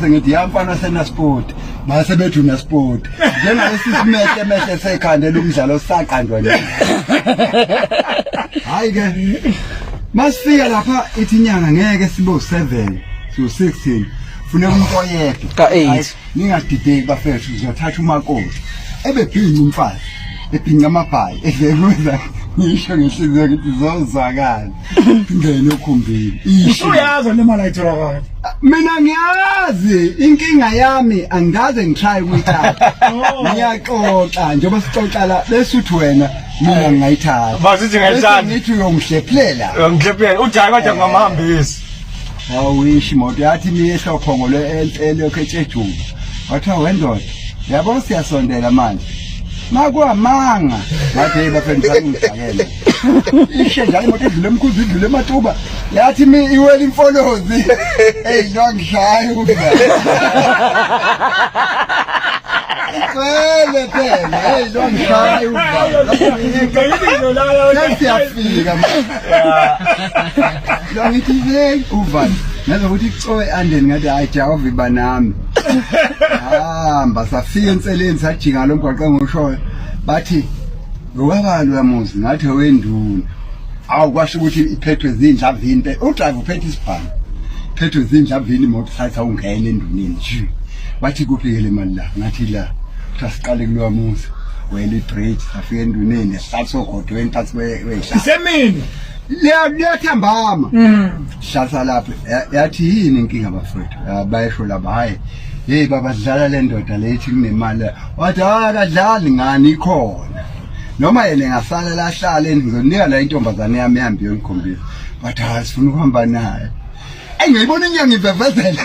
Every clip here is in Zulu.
Ngase ngithi ya mfana senasport. Base bethi unasport. Njengalesi simehle mehle sekhanda lomdlalo saqanjwa nje. Hayi ke. Masifika lapha ithi inyanga ngeke sibe u7, siwu 16. Funeka umuntu oyedwa. Ka 8. Ningadideki bafethu ngizothatha umakoti. Ebebhinca umfazi. Ebhinca amabhayi edlekuza ngisho ngenhliziyo ngithi zozwakala. Ngene okhumbini. Isho. Uyazi le mali ayitholakala. Mina ngiyazi inkinga yami angikaze ngitry ukuyithatha. Ngiyaxoxa njengoba sixoxa la bese uthi wena mina ngingayithatha. Basithi ngayithatha. Bese ngithi uyongihlephulela. Ngihlephulela ujayi kodwa ngamhambisi. Wawisha imoto yathi miyehla uphongolo elokhu etshejuka. Wathiwa wendoda yabo siyasondela manje. Makwamanga ngathi hey bafethu ngifakele. Ishe njalo imoto idlule emkhuzi idlule ematuba. Yathi mi iwela imfolozi. Hey ngangishaya ukudla. Cele phela hey lo ngishaya ukudla. Sesiyafika manje. Lo ngithi hey uvani. Ngaze ukuthi coe andeni ngathi hayi Jehova iba nami. Hamba safika enseleni sajika lo mgwaqo engushoyo. Bathi ngowabani uyamuzi ngathi wenduna. Awu kwasho ukuthi iphethwe zindlavini pe udrive uphethe isibhamu. Phethwe zindlavini imoto sathi awungena enduneni nje. Bathi kuphi ke le mali la? Ngathi la. Kuthiwa siqale kulowa muzi. Wela ibridge safika enduneni sihlala sogodweni phansi kwehlala. Isemini. Liyathambama. Hlasa lapho yathi yini inkinga bafowethu? Bayesho laba hayi. Hey baba dlala le ndoda le ithi kunemali. Wathi hayi akadlali ngani ikhona. Noma yena engasala lahlale ngizonika la intombazane yami ihambe iyongikhombisa. Bathi hayi sifuna ukuhamba naye. Eyi ngiyibona inyanga ivevezela.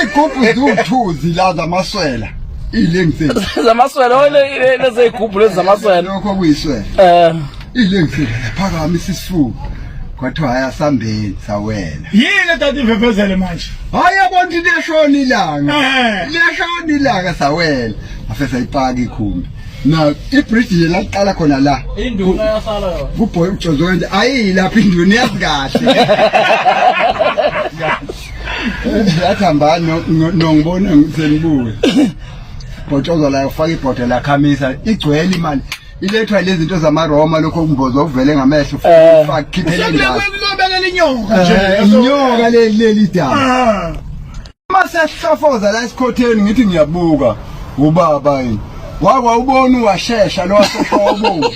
Igubhu ziwuthuzi la zamaswela. Ilengiseni. Zamaswela ole lezi igubhu lezi zamaswela. Lokho kuyiswela. Eh. Ilengiseni phakama isisifuba. Kwathiwa hayi asambeni sawela. Yini ethatha ivevezele manje? Hayi yabona ukuthi liyashona ilanga. Eh. Liyashona ilanga sawela. Afesa sayipaka ikhumbi. Na ibridge nje laqala khona la. Induna yasala yona. Kuboy uJozo kanje ayi lapha induna yazi kahle. Yathi hambani nongibona senibuye. Bhotshozo la ufaka ibhodo lakhamisa igcwele imali. Ilethwa lezi zinto zamaRoma lokho kumbozo okuvele ngamehlo ufaka khiphele indawo. Sekulobekela inyoka nje. Inyoka leli leli daba. Ah. Masehlofoza la esikhotheni ngithi ngiyabuka ubaba yini. Wakwa ubona uwashesha lo wasehlobo.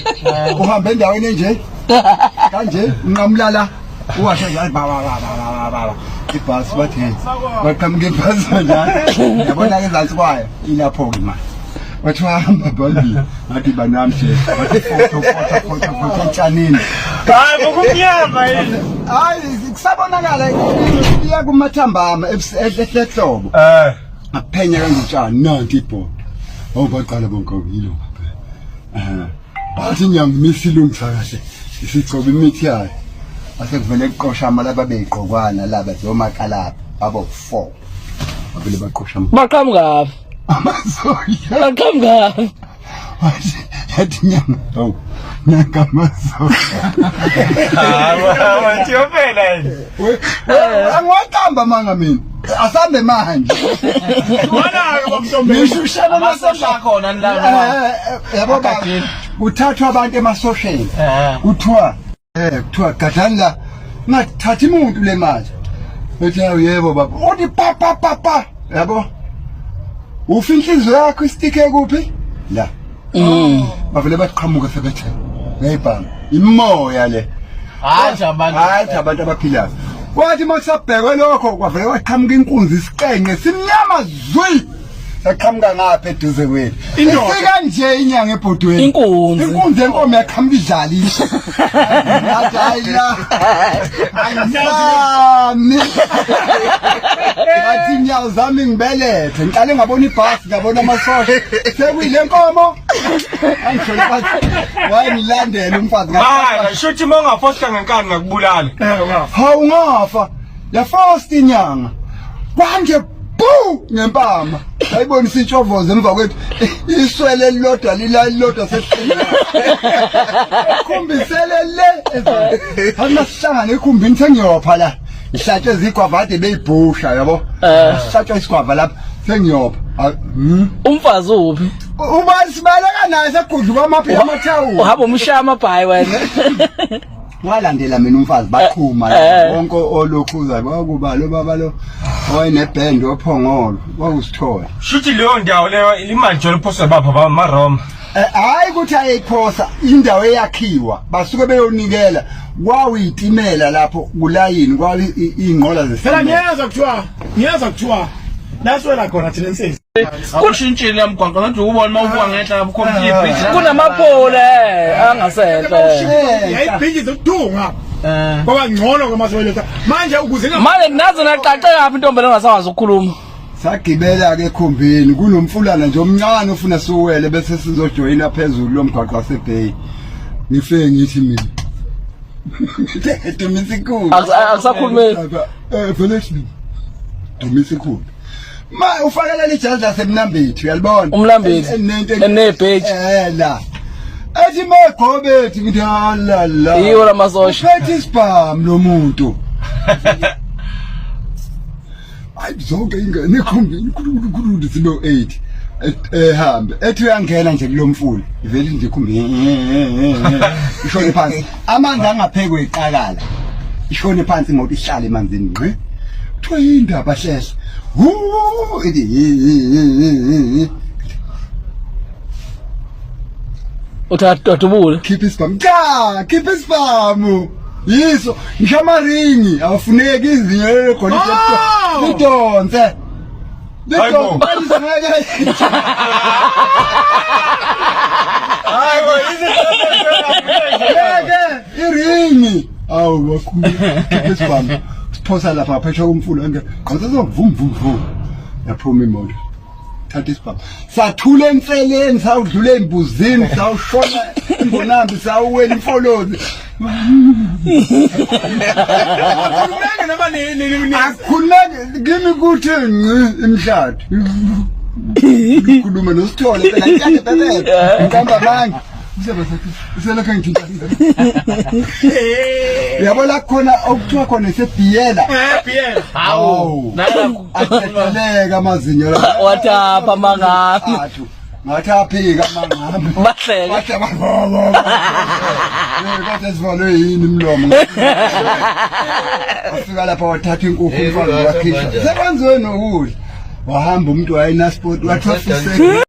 Uhamba endaweni enje kanje unqamulala uwashesha athi baba baba baba baba. Ibhasi bathi hey baqhamuka ibhasi njalo. Yabona ke ezansi kwayo ilapho ke manje. Wathi wahamba phambili ngathi banami nje wathi foto foto foto foto etshanini. Hayi bokumnyama yini. Hayi kusabonakala iya kumathambama ehlobo. Eh. Aphenya kanje utshani nanti ibhodo. Awu baqala bonke yilo phela. Eh. Bathi inyanga imisi ilungisa kahle isigcoba imithi yayo. Ase kuvele kuqosha amalaba beyigqokwana laba zomakalapha babo 4. Bavele baqosha Baqhamuka. amasoya. Baqhamuka. Yathi inyanga hawu nanka amasoya. Hayi wathi yophela yini. Angiwaqamba manga mina. Asambe manje. Wona-ke babntombeni. Ngisho ushela Amasosha akhona la. Yabo ba kuthathwa abantu emasosheni. Kuthiwa kuthiwa gadani la ngathathi umuntu le mali. Bethi hawu yebo baba. Uthi pa pa pa pa. Yabo. Ufa inhliziyo yakho istike kuphi? La. Bavele baqhamuka sebethe ngeyibhamu. Imoya le. Hayi abantu. Hayi abantu abaphilayo. Kwathi uma kusabhekwe lokho kwavele kwaqhamuka inkunzi isiqenqe simnyama zwi. Saqhamuka ngapha eduze kwethu. Indoda. Ifika nje inyanga ebhodweni. Inkunzi. Inkunzi yenkomo yaqhamuka idlalisa. Ngathi hayi la. Angisami. Ngathi inyawo zami ngibelethe. Ngiqale ngabona ibhasi ngabona amasosha. Sekuyile nkomo. Angishona bathi wayengilandela umfazi Hayi shuthi uma ungafosta ngenkani ngakubulala. Eh, ungafa. Hawu ngafa. Yafosta inyanga. Kwanje bu ngempama. Ayibonisa intshovozo emva kwethu. Iswele elilodwa lila elilodwa sesiqinile. Khumbisele le. Akunasihlangane ekhumbini sengiyopha la. Ngihlatshwe zigwava kade beyibhusha yabo. Eh. Ngihlatshwa isigwava lapha sengiyopha. Ah. Umfazi uphi? Uma sibaleka naye segudluka amaphi amathawula. Uhamba umshaya amabhayi wena. Walandela mina umfazi baqhuma Eh. wonke olokhuza kwakuba lo baba lo owayenebhende ophongolo kwakusithola. Shuthi leyo ndawo leyo imali jolo phoswa bapha ba maRoma. Eh, hayi ukuthi ayeyiphosa indawo eyakhiwa basuke beyonikela kwawiyitimela lapho kulayini kwawi iy'nqola Phela zesimela ngiyezwa kuthiwa ngiyezwa kuthiwa la siwela khona thina ensesi. Akushintshile mgwaqo ngathi ubona uma ubuka ngenhla lapho khona ibridge. Kunamaphole angasenhle. Yayibhikiza ukudunga. Kwaba ngcono ke masiweletha. Manje ukuze inga Manje nazo naqaqeka phi intombi engasawazi ukukhuluma. Sagibela-ke ekhumbini kunomfulana nje omncane ofuna siwele bese sizojoyina phezulu lo mgwaqo wasebheyi ngifike ngithi mina dumisa ikhulu Akusakhulumeki. Eh, vele sibili dumisa ikhulu ma ufakela lijazi lasemnambithi uyalibona Umlambithi. Enento Enebheji. eh la ethi magobethi ngithi halala Yiwo lamasosha. uphethe isibhamu lo muntu hayi zonke ingane ekhumbini khulu zibe u-8 ehambe ethi uyangena nje kulo mfula ivele nje ikhumbi ishone phansi amanzi angaphekwe iqakala ishone phansi imoto ihlale emanzini ngqi kuthiwa yindaba hlehla hu ithi Uthatha udubule. Khipha isibhamu. Cha, khipha isibhamu. Yiso, ngisho amaringi awufuneki izinyo lelo khona Oh! lidonse. Hayibo. Lidonse ngeke. Hayi bo, Ngeke iringi. Awu wakhulu. Khipha isibhamu. Siphosa lapha phesha kumfula ngeke. Qhaza vum vum vum. Yaphuma imoto. Thatha isibhamu. Sathula enseleni, sawudlula embuzini, sawushona imbonambi, sawuwela imfolozi. Khulumeke noma ni ni ni Akukhulumeki kimi kuthi ngci imhlathi. Ngikhuluma noSithole phela ngiyake bebe. Ngiqamba amanga. Useba sathi uselokhu engithinta. Uyabo la khona okuthiwa khona isebhiyela. eh BL. Hawu. Nalapho. Athetheleka amazinyo la. Wathapha amangami. Athu. Ngathi aphika amangami. Bahleke. Bathi abababa. Kodwa sivalwe yini imlomo. Wafika lapha wathatha inkukhu umfana wakhishwa. Sekwenziwe nokudla. Wahamba umuntu wayenasport wathiwa fuseke.